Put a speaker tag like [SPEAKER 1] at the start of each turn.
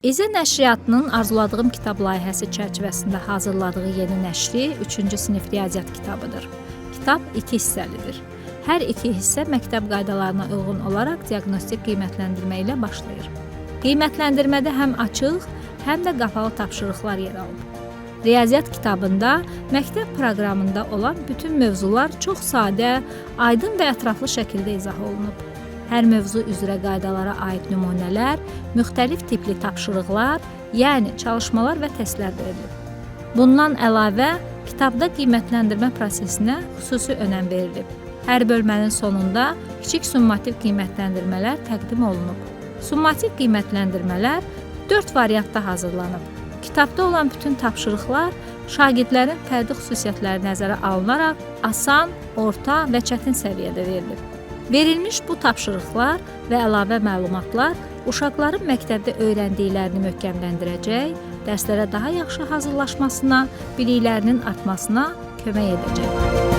[SPEAKER 1] İzə Nəşriyyatının Arzuladığım kitab layihəsi çərçivəsində hazırladığı yeni nəşri 3-cü sinif riyaziyyat kitabıdır. Kitab 2 hissəlidir. Hər iki hissə məktəb qaydalarına uyğun olaraq diaqnostik qiymətləndirmə ilə başlayır. Qiymətləndirmədə həm açıq, həm də qapalı tapşırıqlar yer alıb. Riyaziyyat kitabında məktəb proqramında olan bütün mövzular çox sadə, aydın və ətraflı şəkildə izah olunub. Hər mövzu üzrə qaydalara aid nümunələr, müxtəlif tipli tapşırıqlar, yəni çalışmalar və testlər verilib. Bundan əlavə, kitabda qiymətləndirmə prosesinə xüsusi önəm verilib. Hər bölmənin sonunda kiçik summativ qiymətləndirmələr təqdim olunub. Summativ qiymətləndirmələr 4 variantda hazırlanıb. Kitabda olan bütün tapşırıqlar şagirdlərin fərdi xüsusiyyətləri nəzərə alınaraq asan, orta və çətin səviyyədə verilib. Verilmiş bu tapşırıqlar və əlavə məlumatlar uşaqların məktəbdə öyrəndiklərini möhkəmləndirəcək, dərslərə daha yaxşı hazırlaşmasına, biliklərinin artmasına kömək edəcək.